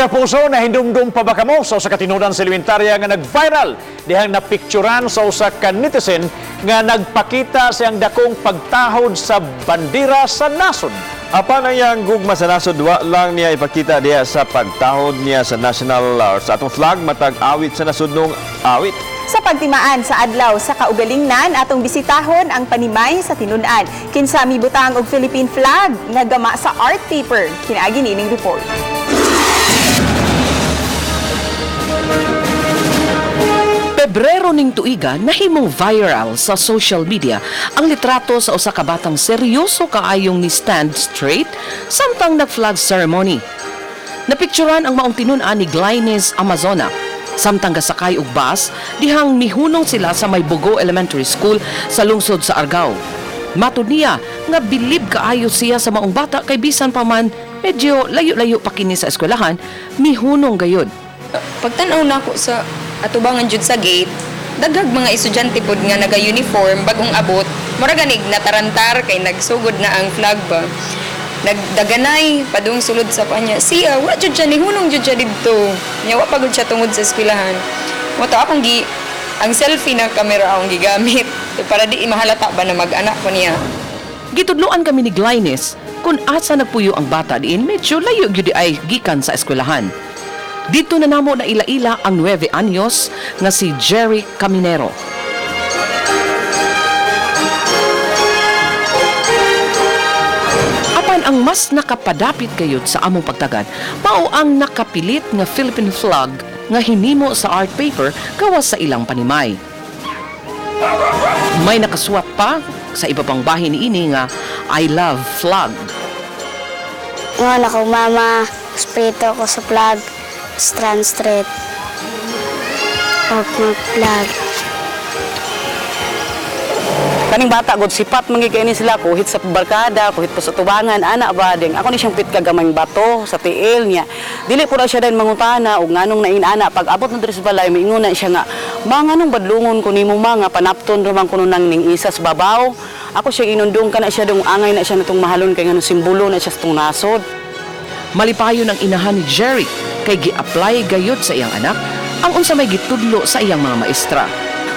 Mga kapuso, nahindumdum pa ba kamo sa usa ka tinunan sa elementarya nga nag-viral dihang napicturan sa usa ka netizen nga nagpakita siyang dakong pagtahod sa bandera sa nasod? Apan ang iyang gugma sa nasod, wa lang niya ipakita diha sa pagtahod niya sa national or sa atong flag matag awit sa nasudnong awit. Sa pagtimaan sa adlaw sa kaugalingnan, atong bisitahon ang panimay sa tinun-an. Kinsa mibutang og Philippine flag nga gama sa art paper. Kinaagi nining report. Pebrero ning tuiga, nahimong viral sa social media ang litrato sa usa ka batang seryoso kaayong ni stand straight samtang nag-flag ceremony. Napicturan ang maong tinun-an ni Glynis Amazona samtang gasakay og bus dihang mihunong sila sa May Bogo Elementary School sa lungsod sa Argao. Matud niya nga bilib kaayo siya sa maong bata kay bisan pa man medyo layo-layo pa kini sa eskwelahan, mihunong gayud. Pagtan-aw nako sa atubangan jud sa gate, daghag mga estudyante pod nga naga-uniform bagong abot. Mura ganig natarantar kay nagsugod na ang flag ba. Nagdaganay padung sulod sa kanya. Siya wa jud siya nihunong jud siya didto. Nya wa pa gud siya tungod sa eskwelahan. Mo to akong gi ang selfie na kamera akong gigamit para di mahalata ba na mag-anak ko niya. Gitudloan kami ni Glynis kung asa nagpuyo ang bata diin medyo layo gyud ay gikan sa eskwelahan. Dito na namo na ila-ila ang 9 anyos nga si Jerry Caminero. Apan ang mas nakapadapit gayud sa among pagtagad, mao ang nakapilit nga Philippine flag nga hinimo sa art paper gawas sa ilang panimay. May nakasuwat pa sa iba pang bahin niini nga "I love flag." Ingon ako, "Mama, respeto ko sa flag, Strand Street. Og mag-flag." Kaning bata god sipat man gyud kay ni sila, kuhit sa barkada, kuhit pa sa tubangan ana ba ding. Ako ni siyang pit kagamayng bato sa tiil niya. Dili po na siya din mangutana og nganong nain ana. Pag abot na diri sa balay, miingon na siya nga, "Ma, nganong badlungon ko nimo, ma, nga panapton ra man kuno nang ning isa sa babaw?" Ako siya inundong kana siya dong angay na siya natong mahalon kay nganong simbolo na siya sa tong nasod. Malipayon ang inahan ni Jerry kay gi-apply gayud sa iyang anak ang unsa may gitudlo sa iyang mga maestra.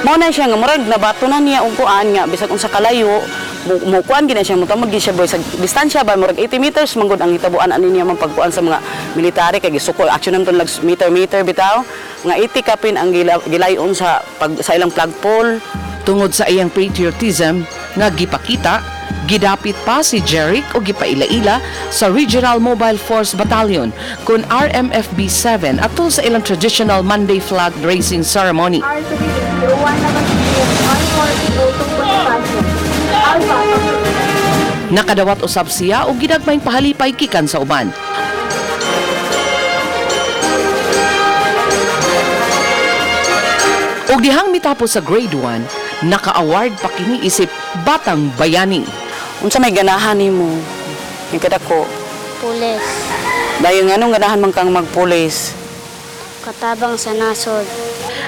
Mao na siya nga murag nabato na niya og kuan nga bisag unsa kalayo mo kuan gid na siya, mutamod gid siya boy sa distansya ba, murag 80 meters man gud ang hitabuan ani niya man pagkuan sa mga military kay gisuko action naman lag meter meter bitaw nga 80 kapin ang gilayon sa pag, sa ilang flagpole. Tungod sa iyang patriotism nga gipakita, gidapit pa si Jeric o gipaila-ila sa Regional Mobile Force Battalion kun RMFB 7 atol sa ilang traditional Monday flag raising ceremony. Nakadawat usab siya og gidagmayng pahalipay gikan sa uban. Og dihang mitapos sa grade 1, naka-award pa kini isip Batang Bayani. Unsa may ganahan nimo yung kadako? Pulis. Dayon nganong ganahan man kang magpulis? Katabang sa nasod.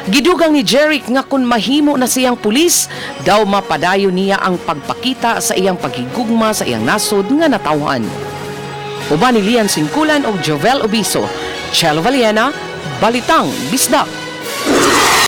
Gidugang ni Jeric nga kung mahimo na siyang pulis, daw mapadayon niya ang pagpakita sa iyang paghigugma sa iyang nasod nga natawhan. Uban ni Lian Singkulan og Jovel Obiso, Chelo Valiena, Balitang Bisdak.